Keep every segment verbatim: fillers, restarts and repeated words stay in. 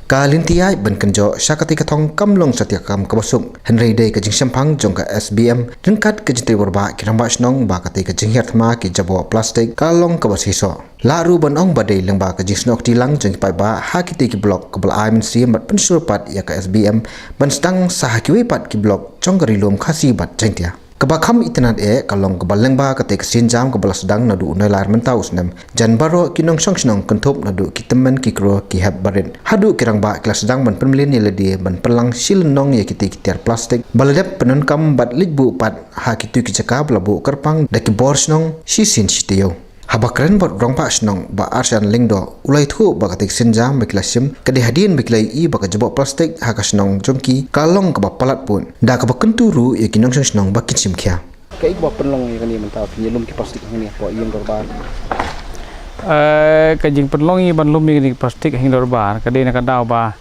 Ka lynti ïaid ban kynjoh sha katei ka thong kam long satia ka kam kaba suk, hynrei dei ka jingshemphang jong ka S B M ryngkat ka jingtrei bor ba ki rangbah shnong ba katei ka jinghiar thma ki jaboh plastik ka long kaba shisha. Lah ruh ban ong ba dei lyngba ka jingsnoh kti lang jong ki paidbah ha kitei ki block kaba la ai mynsiem bad pynshlur pat ïa ka S B M ban sdang sa ha kiwei pat ki block jong ka Ri Lum Khasi bad Jaiñtia. Kaba kham itynnad eh ka long kaba lyngba katei ka sienjam kaba la sdang naduh u Nailar mynta u snem, jan baroh ki nongshong shnong kynthup naduh ki tymmen ki kro ki hep barit haduh ki rangbah ki la sdang ban pynmlien ïa lade ban pynlang shi lynnong ïa kitei ki tiar plastik ba la dep pyndonkam bad leit buh pat ha kitei ki jaka ba la buh kyrpang da ki bor shnong shisien shi taïew. Haba kren bad u rangbah shnong Bah Arshan Lyngdoh, u la ïathuh ba katei ka sienjam ba ki la shim ka dei hadien ba ki la ïohi ba ka jaboh plastik ha ka shnong jong ki ka long kaba palat pud, da kaba kyntu ruh ïa ki nongshong shnong ba kin shim khia. Kaei kaba pynlong ïa kane mynta phi ïalum ki plastik hangne hapoh ïing dorbar? Eh, ka jingpynlong ïa ban lum ïa kine ki plastik ha ïing dorbar ka dei na ka daw ba,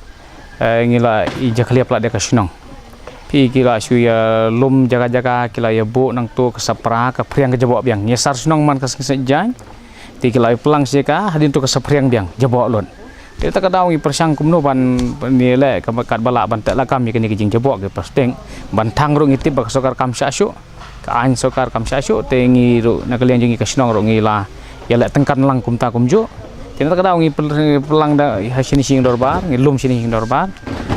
eh, ngi la ïa jakhlia palat da ka shnong. Phi, ki la shu ïalum jaka jaka, ki la ïa buh nangto ka sapra, ka phriang ka jaboh biang. Ngi sar shnong man ka sngi Saitjaiñ. Te ki la ïa plang sha ka, hadien to ka saphriang biang jaboh lut. Te ta ka daw ngi pyrshang kumno ban, ban ïaleh ka, katba lah ban teh lakam ïa kine ki jingjaboh ki plastik. Ban thang ruh ngi tip ba ka sorkar kam shah shuh. Ka aiñ sorkar kam shah shuh, te ngi ruh na ka liang jong ngi ka shnong ruh ngi la ïaleh tyngkan lang kumta kumjuh. Te na ta ka daw ngi pyn-, pynlang da ha shini shi ïing dorbar, ngi lum shini shi ïing dorbar.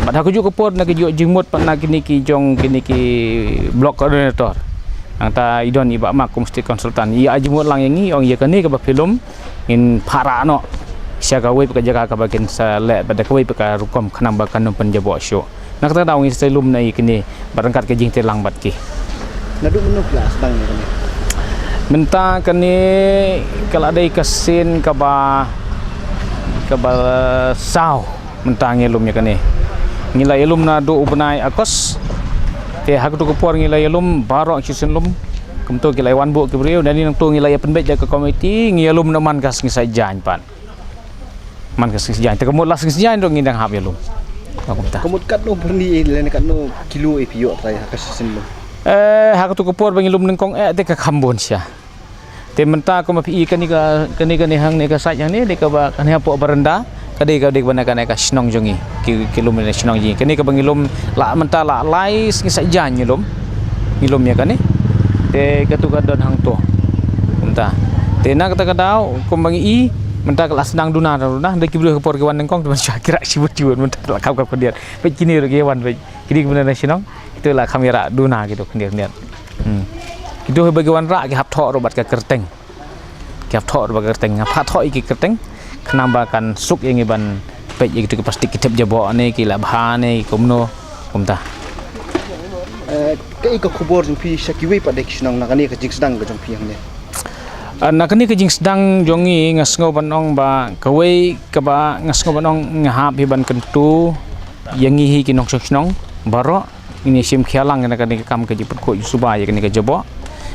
Bad ha kajuh ka por na kajuh jingmut pat na kine ki jong kine ki block coordinator. Nangta i don i Bah Mak kum state consultant. I ïa jingmut lang ïa ngi, ong ïa kane kaba phi lum ngin phah rah noh sha kawei pat ka jaka kaba kin sa leh bad da kawei pat ka rukom khnang ba kan ym pynjaboh shuh. Na kata ka daw ngi sa lum na ïa kine bad ryngkat ka jingtrei lang bad ki. Naduh mynno phi la sdang ïa kane? Mynta kane ka la dei ka sien kaba, kaba saw. Mynta ngi lum ïa kane. Ngi la ïalum naduh u bnai August. Te ha kato ka por ngi la ïalum baroh shisien lum. Kumto ki la ïa wan buh ki briew, nangne nangto ngi la ïa pynbeit da ka komiti, ngi ïalum na man ka sngi Saitjaiñ pat. Man ka sngi Saitjaiñ, te ka mut la sngi Saitjaiñ ruh ngi dang hap ïalum. Kumta. Ka mut katno byrni lane katno kilo phi ïoh trai ha ka shisien lum? Eh, ha kato ka por ba ngi lum nyngkong eh te ka kham bun sha. Te mynta kumba phi i kane ka, kane, kane hangne ka site hangne, dei kaba kane hapoh baranda, ka dei, ka dei kaba na kane ka shnong jong ngi, ki, ki lum na shnong jong ngi. Kane kaba ngi lum la mynta la lai sngi Saitjaiñ ngi lum. Ngi lum ïa kane. Te kato ka don hangto. Mynta. Te na kata ka daw, kumba ngi i, mynta ka la sdang duna, duna, da ki briew ka por ki wan nyngkong, te mynta ki rah shibun shibun, mynta la kham kham khyndiat. Peit kine ruh ki wan, peit. Kine ki bynta na shnong, kito la kham ïa rah duna kito khyndiat khyndiat. Hmm. Kito haba ki wanrah ki hap thoh ruh bad ka kyrteng. Ki hap thoh ruh bad ka kyrteng. Hap thoh ïa ki kyrteng. Khnang ba kan suk ïa ngi ban peit ïa kito ki plastik ki thep jaboh ne ki la bha ne kumno kumta. Eh, kaei ka khubor jong phi sha kiwei pat de ki shnong na kane ka jingsdang ka jong phi hangne? Ah, na kane ka jingsdang jong ngi nga sngew ban ong ba kawei kaba nga sngew ban ong nga hap hi ban kyntu ïa ngi hi ki nongshong shnong baroh, ngin ïa shim khia lang na kane ka kam ka jingpynkhuid suba ïa kane ka jaboh.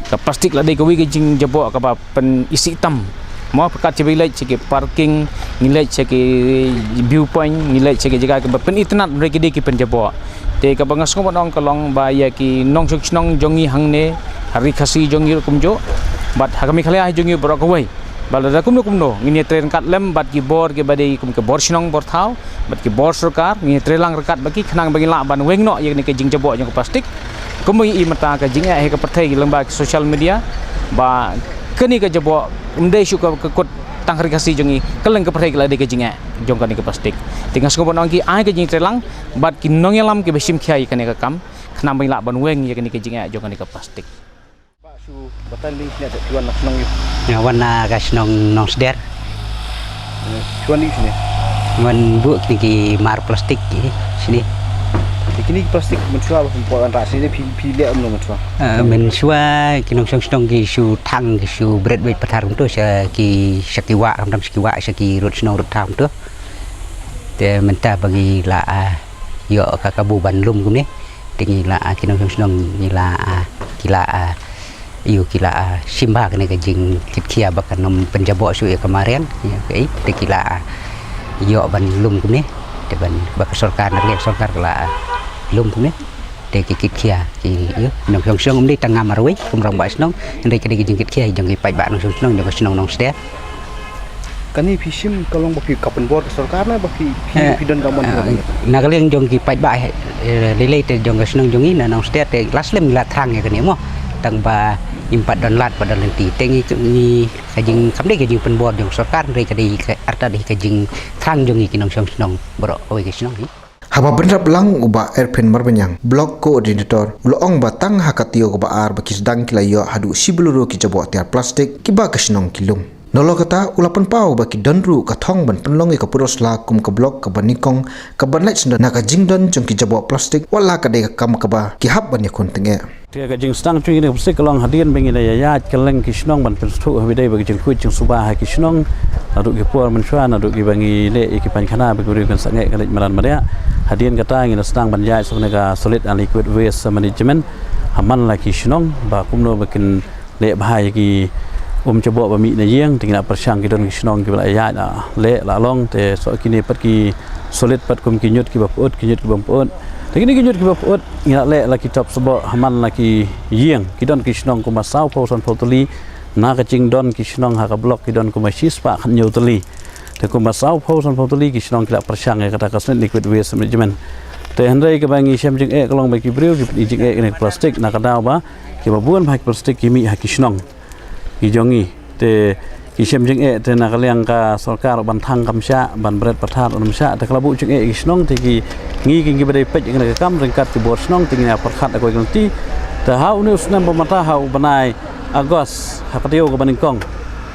Ka plastik la dei kawei ka jingjaboh kaba pynisih tam. Mo, kat shaba ngi leit sha ki parking, ngi leit sha ki viewpoint, ngi leit sha ki jaka kaba pynitynnad, hynrei ki dei ki pynjaboh. Te kaba nga sngew ban ong ka long ba ïa ki nongshong shnong jong ngi hangne ha Ri Khasi jong ngi ruh kumjuh, bad ha ka Meghalaya jong ngi baroh kawei. Ba lada kumno kumno ngin ïa trei ryngkat lem bad ki bor kiba dei kum ki bor shnong bor thaw bad ki bor sorkar, ngin ïa trei lang ryngkat bad ki khnang ba ngin lah ban weng noh ïa kane ka jingjaboh jong ka plastik. Kumba ngi i mynta ka jingeh ha ka pyrthei lyngba ki social media ba kane ka jaboh ym dei shuh ka, ka kut tang ha Ri Khasi jong ngi, kylleng ka pyrthei ka la dei ka jingeh jong kane ka plastik. Te nga sngew ban ong ki ai ka jingtrei lang bad ki nongïalam kiba shim khia ïa kane ka kam khnang ba ngin lah ban weng ïa kane ka jingeh jong kane ka plastik. Bah, shu batai lei sne, phi wan na shnong ïa? Nga wan na ka shnong Nongsder. Eh, phi wan lei sne? Wan buh kine ki mar plastik ki sne. Te kine ki plastik mynshuwa ba phi wanrah sne, phi, phi leh kumno mynshuwa? Eh, mynshuwa ki nongshong shnong ki shu thang, ki shu bret beit pathar kumto sha ki, sha ki wah, khamtam sha ki wah, sha ki rud shnong rud thaw kumto. Te mynta ba ngi la, ah, ïoh ka kabu ban lum kumne. Te ngi la, ah, ki nongshong shnong ngi la, ah, ki la, ah, ïoh ki la, ah, shim bha kane ka jingkit khia ba kan ym pynjaboh shuh ïa ka mariang, ïa kaei, te ki la, ah, ïoh ban lum kumne, te ban ba ka sorkar na ka liang sorkar ka la, ah, lum kumne, te ki kit khia, ki, ïoh, nongshong shnong ym dei tang nga marwei, kum rangbah shnong, hynrei ka dei ka jingkit khia jong ki paidbah nongshong shnong, jong ka shnong Nongsder. Kane phi shim ka long ba phi ka pynbor ka sorkar ne ba phi, phi, eh, phi don ka mon, eh, na ka liang jong ki paidbah, eh, lei lei te jong ka shnong jong ngi na Nongstoiñ te la slem ngi la thrang ïa kane mo. Tang ba ngim pat don lad pat don lynti. Te ngi, ngi ka jing kam dei ka jingpynbor jong sorkar, hynrei ka dei ka artat dei ka jingthrang jong ngi ki nongshong shnong baroh kawei ka shnong hi. Haba bynrap lang u Bah Erphin Marbaniang, Block Coordinator, u la ong ba tang ha ka taïew kaba ar ba ki sdang ki la ïoh haduh shi Bolero ki jaboh tiar plastik kiba ka shnong ki lum. Nalor kata u la pynpaw ba ki don ruh ka thong ban pynlong ïa ka pyrthei sla kum ka block kaba nyngkong kaba lait sngewdon na ka jingdon jong ki jaboh plastik, wat la ka dei ka kam kaba ki hap ban ïakhun tyngeh. Te ka jingsdang jong kine ki plastik ka long hadien ba ngi la ïaid kylleng ki shnong ban pynsngewthuh ha ba dei ba ki jingkhuid jingsuba ha ki shnong. Naduh ki por mynshuwa, naduh kiba ngi leh ïa ki painkhana ba ki briew kin sangeh ka leit madan mariah. Hadien kata ngi la sdang ban ïaid sa kane ka solid and liquid waste management ha man la ki shnong ba kumno ba kin leh bha ïa ki um jaboh ba mih na ïing, te ngi la pyrshang ki don ki shnong kiba la ïaid la leh la long, te sa kine pat ki solid pat kum ki ñiut kiba pyut, ki ñiut kiba pyut. Te kine ki ñiut kiba pyut ngi la leh la ki top spot ha man la ki ïing. Ki don ki shnong kumba sawphew sanphew tylli, na ka jingdon ki shnong ha ka block ki don kumba shispah khathynñiew tylli. Te kumba sawphew sanphew tylli ki shnong ki la pyrshang ïa kata ka solid liquid waste management. Te hynrei kaba ngi shem jingeh ka long ba ki briew ki pyni jingeh ïa kane ka plastik na ka daw ba kiba bun bha ki plastik ki mih ha ki shnong ki jong ngi. Te ki shem jingeh te na ka liang ka sorkar ban thang kam shah, ban bret pathar um shah, te ka la buh jingeh ïa ki shnong, te ki ngi ki ngi ba dei peit ïa kane ka kam ryngkat ki bor shnong, te ngi ïa pyrkhat da kawei ka lynti. Te ha une u snem ba mynta ha u bnai August ha ka taïew kaba nyngkong,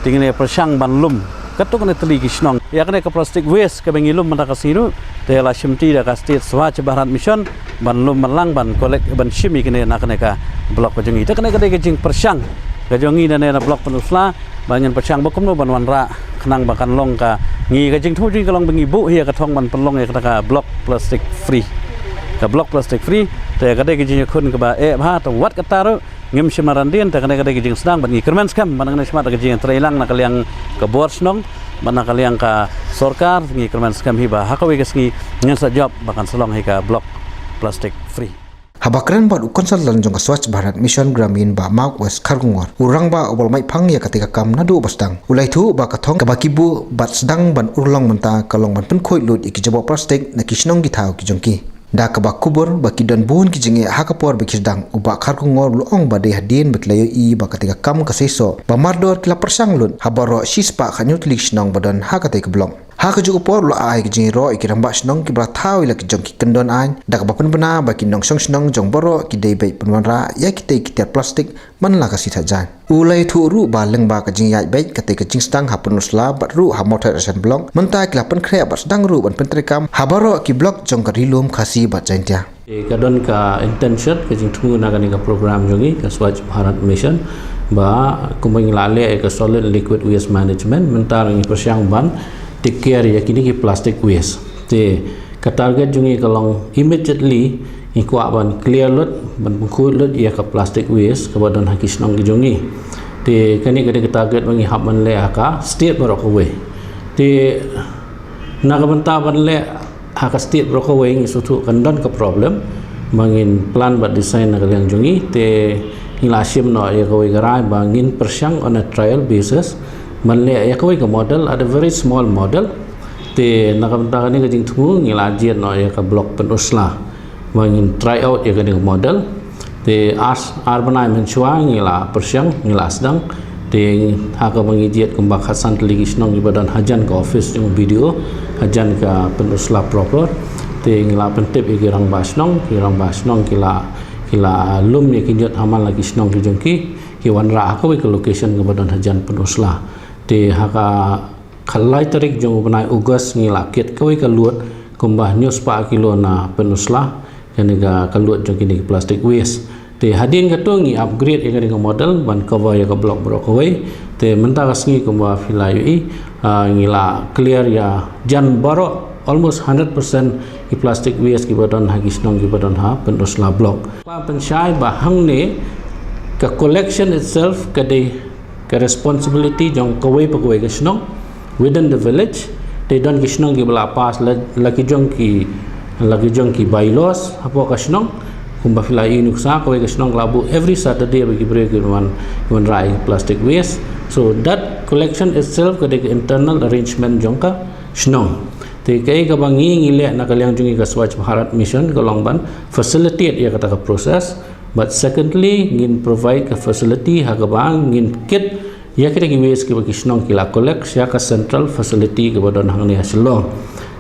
te ngi ïa pyrshang ban lum katto katne tylli ki shnong ïa kane ka plastic waste kaba ngi lum mynta ka sngi ruh. Te la shimti da ka State Swachh Bharat Mission ban lum ban lang ban collect ban shim ïa kine na kane ka block ka jong ngi. Te kane ka dei ka jingpyrshang ka jong ngi na ne na block Pynursla ba ngin pyrshang ba kumno ban wanrah khnang ba kan long ka ngi ka jingthmu jong ngi ka long ba ngi buh hi ïa ka thong ban pynlong ïa kata ka block plastic free. Ka block plastic free te ka dei ka jingïakhun kaba eh bha, te wat kata ruh ngim shim madan dien, te kane ka dei ka jingsdang bad ngi kyrmen skhem bad ngi smat ka jingtrei lang na ka liang ka bor shnong bad na ka liang ka sorkar, ngi kyrmen skhem hi ba ha kawei ka sngi ngin sa jop ba kan sa long hi ka block plastic free. Haba kren bad u consultant jong ka Swachh Bharat Mission Gramin Bah Mark West Kharkongor, u rangbah uba la mait phang ïa kata ka kam naduh ba sdang, u la ïathuh ba ka thong kaba ki buh bad sdang ban urlong mynta ka long ban pynkhuid lut ïa ki jaboh plastic na ki shnong ki thaw ki jong ki. Da kaba kubur ba ki don bun ki jingeh ha ka por ba ki sdang, u Bah Kharkongor u la ong ba dei hadien ba ki la ïohi ba kata ka kam ka seisoh ba mardor ki la pyrshang lut ha baroh shispah khathynñiew tylli ki shnong ba don ha kata ka block. Ha kajuh ka por u la ai ka jingïaroh ïa ki rangbah shnong kiba la thaw ïa la ki jong ki kyndon aiñ, da kaba pynbna ba ki nongshong shnong jong baroh ki dei beit pynwanrah ïa kitei ki tiar plastic man la ka sngi Saitjaiñ. U la ïathuh ruh ba lyngba ka jingïaid beit katei ka jingsdang ha Pynursla bad ruh ha Mawthadraishan block, mynta ki la pynkhreh bad sdang ruh ban pyntreikam ha baroh ki block jong ka Ri Lum Khasi bad Jaiñtia. Te ka don ka intention, ka jingthmu na kane ka program jong ngi ka Swachh Bharat Mission ba kumba ngi la leh ïa ka solid liquid waste management, mynta ngi pyrshang ban take care ïa kine ki plastic waste. Te ka target jong ngi ka long immediately ngi kwah ban clear lut, ban pynkhuid lut ïa ka plastic waste kaba don ha ki shnong ki jong ngi. Te kane ka dei ka target ba ngi hap ban leh ha ka state baroh kawei. Te na ka bynta ban leh ha ka state baroh kawei ngi sngewthuh kan don ka problem ba ngin plan bad design na ka liang jong ngi, te ngi la shim noh ïa kawei ka rai ba ngin pyrshang on a trial basis ban leh ïa kawei ka model, at a very small model. Te na ka bynta kane ka jingthmu ngi la jied noh ïa ka block Pynursla ba ngin try out ïa kane ka model. Te ar, ar bnai mynshuwa ngi la pyrshang, ngi la sdang. Te ha kaba ngi jied kumba khatsan tylli ki shnong kiba don hajan ka office jong B D O, hajan ka Pynursla proper. Te ngi la pyntip ïa ki rangbah shnong, ki rangbah shnong ki la, ki la lum ïa ki ñiut ha man la ki shnong ki jong ki, ki wanrah ha kawei ka location kaba don hajan Pynursla. Te ha ka ka lai tarik jong u bnai August ngi la kit kawei ka load kumba hynñiew spah kilo na Pynursla, kane ka, ka load jong kine ki plastic waste. Te hadien kato ngi upgrade ïa kane ka model ban cover ïa ka block baroh kawei. Te mynta ka sngi kumba phi la ïohi, ah, ngi la clear ïa jan baroh almost hundred percent ki plastic waste kiba don ha ki shnong kiba don ha Pynursla block. Ba pynshai ba hangne ka collection itself ka dei ka responsibility jong kawei pa kawei ka shnong within the village. Te don ki shnong kiba la pass la, la ki jong ki, la ki jong ki bylaws hapoh ka shnong. Kumba phi la ïohi nuksa, kawei ka shnong la buh every Saturday ba ki briew ki wan, ki wanrah ïa ki plastic waste. So that Collection itself ka dei ka internal arrangement jong ka shnong. Te kaei kaba ngi ngi leh na ka liang jong ngi ka Swachh Bharat Mission ka long ban facilitate ïa kata ka process. But secondly, ngin provide ka facility ha kaba ngin kit ïa kita ki waste kiba ki shnong ki la collect sha ka central facility kaba don hangne ha Shillong.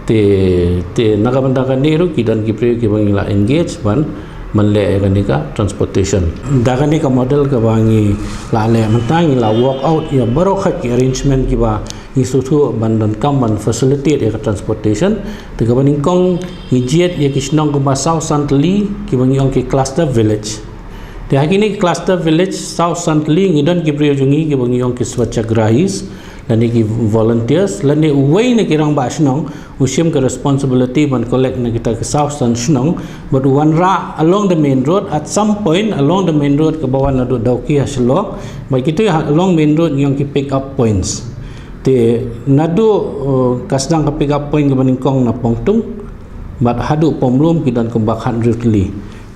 Te, te na ka bynta kane ruh ki don ki briew kiba ngi la engage ban, ban leh ïa kane ka transportation. Da kane ka model kaba ngi la leh mynta ngi la work out ïa baroh khat ki arrangement kiba ngi sngewthuh ban donkam ban facilitate ïa ka transportation. Te kaba nyngkong ngi jied ïa ki shnong kumba saw san tylli kiba ngi ong ki cluster village. Te ha kine ki cluster village saw san tylli ngi don ki briew jong ngi kiba ngi ong ki swachhagrahis, lane ki volunteers, lane uwei na ki rangbah shnong u shim ka responsibility ban collect na kita ki saw san shnong, bad u wanrah along the main road, at some point along the main road kaba wan naduh Dawki ha Shillong, bad kito ha along main road ngi ong ki pick up points. Te naduh, uh, ka sdang ka pick up point kaba nyngkong na Pongtung bad haduh Pomlum ki don kumba khathynriew tylli.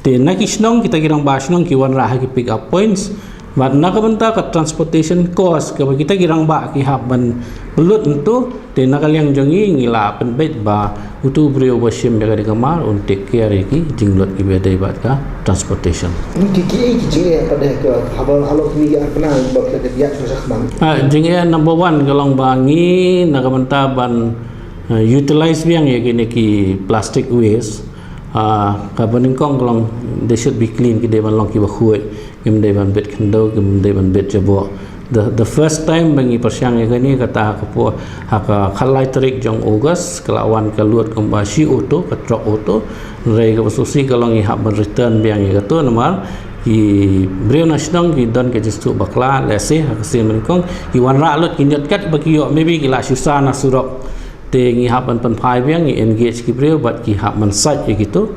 Te na ki shnong kita ki rangbah shnong ki wanrah ha ki pick up points. Bad na ka bynta ka transportation cost kaba kita ki rangbah ki hap ban pynlut hangto, te na ka liang jong ngi ngi la pynbeit ba uto u briew uba shim ïa ka dei ka mar un take care ïa ki jinglut kiba dei bad ka transportation. Ki ki ki jingeh pat de ka haba halor kine ki ar bnai ba pynlong ka ïa ka shakhmat. Ah, jingeh number one ka long ba ngi na ka bynta ban, uh, utilize biang ïa kine ki plastic waste. Ah, kaba nyngkong ka long they should be clean, ki dei ban long kiba khuid, kim dei ban bit khyndew, kim dei ban bit jaboh. The, the first time ba ngi pyrshang ïa kane kata ha ka por, ha ka khatlai tarik jong August, ka la wan ka lut kumba shi auto, ka truck auto. Hynrei kaba sngewsih ka long ngi hap ban return biang ïa kato namar ki briew na shnong ki don ka jingsngewthuh bakla, lehse ha ka sien ba nyngkong ki wanrah lut ki ñiut katba ki ïoh, maybe ki la shu sa na surok. Te ngi hap ban pynphai biang, ngi engage ki briew bad ki hap ban sait ïa kito.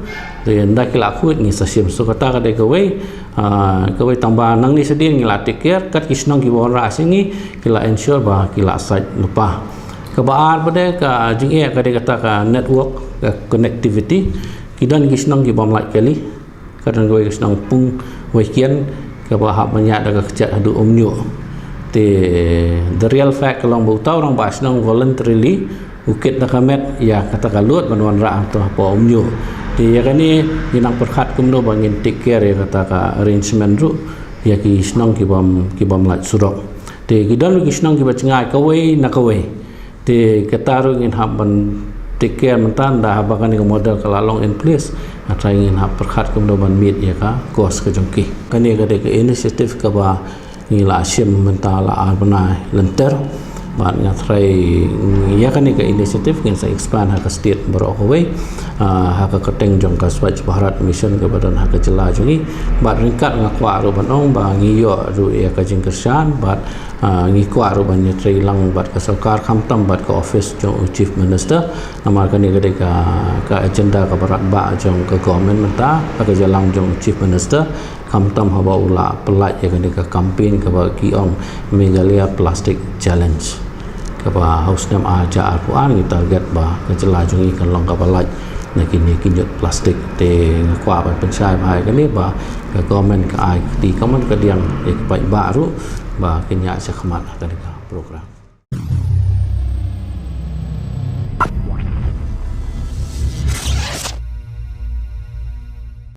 Te ynda ki la khuid ngi sa shim. So kata ka dei kawei, ah, kawei tang ba nangne shadien ngi la take care, kat ki shnong kiba wanrah sha ngi ki la ensure ba ki la sait lypa. Kaba ar pat de ka jingeh ka dei kata ka network, ka connectivity. Ki don ki shnong ki bym lait kali. Ka don kawei ka shnong Pung Wei Kian kaba hap ban ïaid da ka kjat haduh Umñiuh. Te the real fact ka long ba uta u rangbah shnong voluntarily u kit da ka met ïa kata ka lut ban wanrah hangto hapoh Umñiuh. Te ïa kane ngi nang pyrkhat kumno ba ngin take care ïa kata ka arrangement ruh ïa ki shnong ki bym, ki bym lait surok. Te ki don ruh ki shnong kiba jngai kawei na kawei. Te kata ruh ngin hap ban take care mynta, ynda haba kane ka model ka la long in place, nga tharai ngin hap pyrkhat kumno ban meet ïa ka cost ka jong ki. Kane ka dei ka initiative kaba ngi la shim mynta la ar bnai lynter. Bad nga tharai ïa kane ka initiative ngin sa expand ha ka state baroh kawei, ah, ha ka kyrteng jong ka Swachh Bharat Mission kaba don ha ka jylla jong ngi. Bad ryngkat nga kwah ruh ban ong ba ngi ïoh ruh ïa ka jingkyrshan bad, ah, ngi kwah ruh ban ïatrei lang bad ka sorkar khamtam bad ka office jong u Chief Minister. Namar kane ka dei ka, ka agenda kaba radbah jong ka government mynta, ka jingïalang jong u Chief Minister. Khamtam haba u la pyllait ïa kane ka campaign kaba ki ong Meghalaya Plastic Challenge. Kaba ha u snem ar hajar arphew ar ngi target ba ka jylla jong ngi kan long kaba lait na kine ki ñiut plastik. Te nga kwah ban pynshai bha ïa kane ba ka government ka ai ka kti kamon ka diang ïa ki paidbah ruh ba kin ïaid shakhmat ha kane ka program.